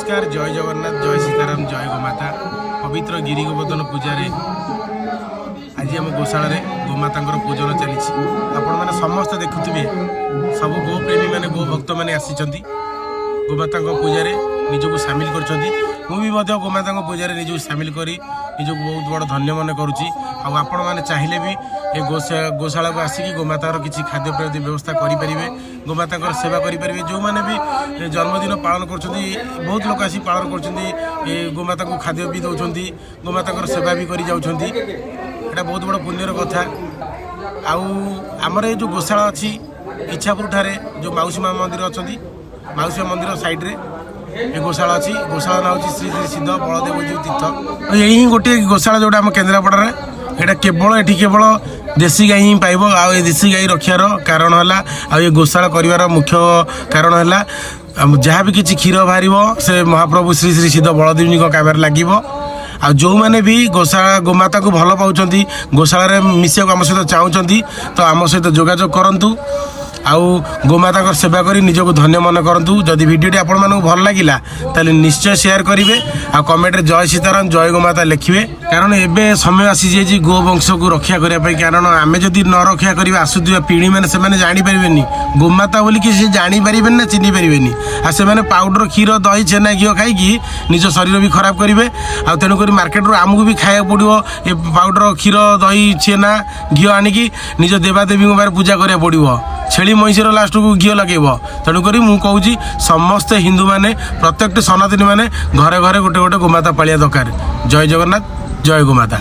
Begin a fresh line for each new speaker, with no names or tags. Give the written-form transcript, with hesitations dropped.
ନମସ୍କାର, ଜୟ ଜଗନ୍ନାଥ, ଜୟ ସୀତାରାମ, ଜୟ ଗୋମାତା। ପବିତ୍ର ଗିରି ଗୋବର୍ଦ୍ଧନ ପୂଜାରେ ଆଜି ଆମ ଗୋଶାଳାରେ ଗୋମାତାଙ୍କର ପୂଜନ ଚାଲିଛି। ଆପଣମାନେ ସମସ୍ତେ ଦେଖୁଥିବେ, ସବୁ ଗୋପ୍ରେମୀମାନେ, ଗୋ ଭକ୍ତମାନେ ଆସିଛନ୍ତି, ଗୋମାତାଙ୍କ ପୂଜାରେ ନିଜକୁ ସାମିଲ କରିଛନ୍ତି। ମୁଁ ବି ମଧ୍ୟ ଗୋମାତାଙ୍କ ପୂଜାରେ ନିଜକୁ ସାମିଲ କରି ନିଜକୁ ବହୁତ ବଡ଼ ଧନ୍ୟ ମନେ କରୁଛି। ଆଉ ଆପଣମାନେ ଚାହିଁଲେ ବି ଏ ଗୋଶାଳାକୁ ଆସିକି ଗୋମାତାର କିଛି ଖାଦ୍ୟ ପ୍ରତି ବ୍ୟବସ୍ଥା କରିପାରିବେ, ଗୋମାତାଙ୍କର ସେବା କରିପାରିବେ। ଯେଉଁମାନେ ବି ଜନ୍ମଦିନ ପାଳନ କରୁଛନ୍ତି, ବହୁତ ଲୋକ ଆସି ପାଳନ କରୁଛନ୍ତି, ଏ ଗୋମାତାଙ୍କୁ ଖାଦ୍ୟ ବି ଦେଉଛନ୍ତି, ଗୋମାତାଙ୍କର ସେବା ବି କରି ଯାଉଛନ୍ତି। ଏଇଟା ବହୁତ ବଡ଼ ପୁଣ୍ୟର କଥା। ଆଉ ଆମର ଏ ଯେଉଁ ଗୋଶାଳା ଅଛି, ଇଚ୍ଛାପୁର ଠାରେ ଯେଉଁ ମାଉସୀ ମା ମନ୍ଦିର ଅଛନ୍ତି, ମାଉସୀ ମା ମନ୍ଦିର ସାଇଡ଼୍ରେ ଏ ଗୋଶାଳା ଅଛି। ଗୋଶାଳା ନାଁ ହେଉଛି ଶ୍ରୀ ଶ୍ରୀ ସିଦ୍ଧ ବଳଦେବଜୀଉ ତୀର୍ଥ। ଏଇ ହିଁ ଗୋଟିଏ ଗୋଶାଳା ଯେଉଁଟା ଆମ କେନ୍ଦ୍ରାପଡ଼ାରେ। ଏଇଟା କେବଳ ଏଠି କେବଳ ଦେଶୀ ଗାଈ ହିଁ ପାଇବ। ଆଉ ଏ ଦେଶୀ ଗାଈ ରଖିବାର କାରଣ ହେଲା, ଆଉ ଏ ଗୋଶାଳା କରିବାର ମୁଖ୍ୟ କାରଣ ହେଲା, ଆମ ଯାହା ବି କିଛି କ୍ଷୀର ବାହାରିବ, ସେ ମହାପ୍ରଭୁ ଶ୍ରୀ ଶ୍ରୀ ସିଦ୍ଧ ବଳଦେବଜୀଙ୍କ କାମରେ ଲାଗିବ। ଆଉ ଯେଉଁମାନେ ବି ଗୋଶାଳା, ଗୋମାତାକୁ ଭଲ ପାଉଛନ୍ତି, ଗୋଶାଳାରେ ମିଶିବାକୁ ଆମ ସହିତ ଚାହୁଁଛନ୍ତି, ତ ଆମ ସହିତ ଯୋଗାଯୋଗ କରନ୍ତୁ ଆଉ ଗୋମାତାଙ୍କର ସେବା କରି ନିଜକୁ ଧନ୍ୟ ମନେ କରନ୍ତୁ। ଯଦି ଭିଡ଼ିଓଟି ଆପଣମାନଙ୍କୁ ଭଲ ଲାଗିଲା, ତାହେଲେ ନିଶ୍ଚୟ ସେୟାର କରିବେ ଆଉ କମେଣ୍ଟରେ ଜୟ ସୀତାରାମ, ଜୟ ଗୋମାତା ଲେଖିବେ। କାରଣ ଏବେ ସମୟ ଆସିଯାଇଛି ଗୋ ବଂଶକୁ ରକ୍ଷା କରିବା ପାଇଁ। କାରଣ ଆମେ ଯଦି ନ ରକ୍ଷା କରିବା, ଆସୁଥିବା ପିଢ଼ିମାନେ ସେମାନେ ଜାଣିପାରିବେନି ଗୋମାତା ବୋଲିକି, ସେ ଜାଣିପାରିବେନି ନା ଚିହ୍ନି ପାରିବେନି। ଆଉ ସେମାନେ ପାଉଡର, କ୍ଷୀର, ଦହି, ଛେନା, ଘିଅ ଖାଇକି ନିଜ ଶରୀର ବି ଖରାପ କରିବେ। ଆଉ ତେଣୁକରି ମାର୍କେଟରୁ ଆମକୁ ବି ଖାଇବାକୁ ପଡ଼ିବ ଏ ପାଉଡର, କ୍ଷୀର, ଦହି, ଛେନା, ଘିଅ ଆଣିକି ନିଜ ଦେବାଦେବୀଙ୍କ ପାଖରେ ପୂଜା କରିବାକୁ ପଡ଼ିବ। ଛେଳି ମଇଁଷିର ଲାଷ୍ଟକୁ ଘିଅ ଲଗେଇବ। ତେଣୁକରି ମୁଁ କହୁଛି, ସମସ୍ତେ ହିନ୍ଦୁମାନେ, ପ୍ରତ୍ୟେକଟି ସନାତନୀ ମାନେ ଘରେ ଘରେ ଗୋଟେ ଗୋଟେ ଗୋମାତା ପାଳିବା ଦରକାର। ଜୟ ଜଗନ୍ନାଥ, ଜୟ ଗୋମାତା।